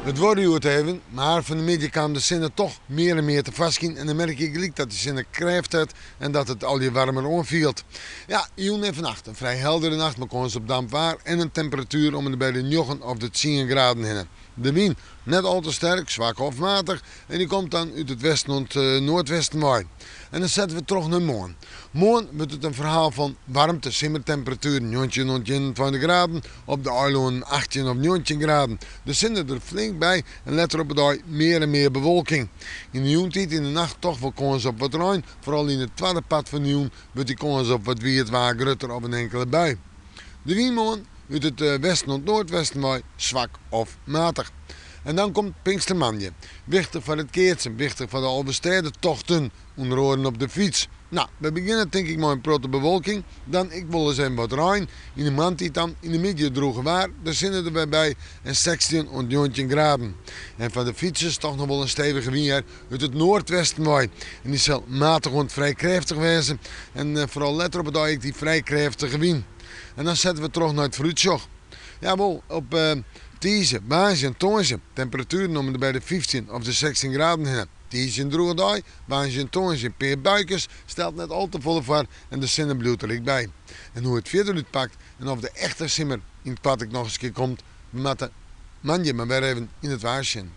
It duorre hjoed even, mar fan 'e middei kaam de sinne toch mear en mear tefoarskyn en dan merk je gelyk dat de sinne krêft hat en dat it allegear waarmer oanfielt. Ja, jûn en fannacht in frij heldere nacht mei kâns op damp waar en in temperatuer om en by de njoggen of de tsien graden hinne. De wyn net al te sterk, swak of matich en dy komt dan út it westen oant noardwesten wei. En dan sette we troch nei moarn. Moarn wurdt it in ferhaal fan waarmte, simmertemperatueren 19 oant 21 graden, op de eilannen 18 of 19 graden. De sinne der flink by en letter op 'e dei mear en mear bewolking. Yn de jûntiid yn de nacht toch wol kâns op wat rein, foaral yn it twadde part fan de jûn wurdt dy kâns op wat wiet waar grutter of in inkele bui. De wyn moarn út it westen oant noardwesten wei swak of matich. En dan komt Pinkstermoandei. Wichtich foar it keatsen, wichtich foar de Alvestêdetochten, ûnder oaren op de fyts. No, we begjinne tink ik mei in protte bewolking, dan ek wolris even wat rein. Yn de moarntiid dan yn de middei drûge waar, de sinne der wer by en 16 oant 19 graden. En foar de fytsers toch noch wol in stevige wyn hear út it noardwesten wei. En dy sil matich oant frij krêftich wêze en foaral letter op 'e dei ek dy frij krêftige wyn. En dan sette we troch nei it foarútsjoch. Jawol, op tiisdei, woansdei en tongersdei temperatueren om en by de 15 of de 16 graden hinne. Tiisdei in drûge dei, woansdei en tongersdei in pear buikes, stelt net al te folle foar en de sinne bliuwt der ek by. En hoe't it fierder útpakt en of de echte simmer yn it koart ek noch ris kear komt, we moatte moandei mar wer even yn it waar sjen.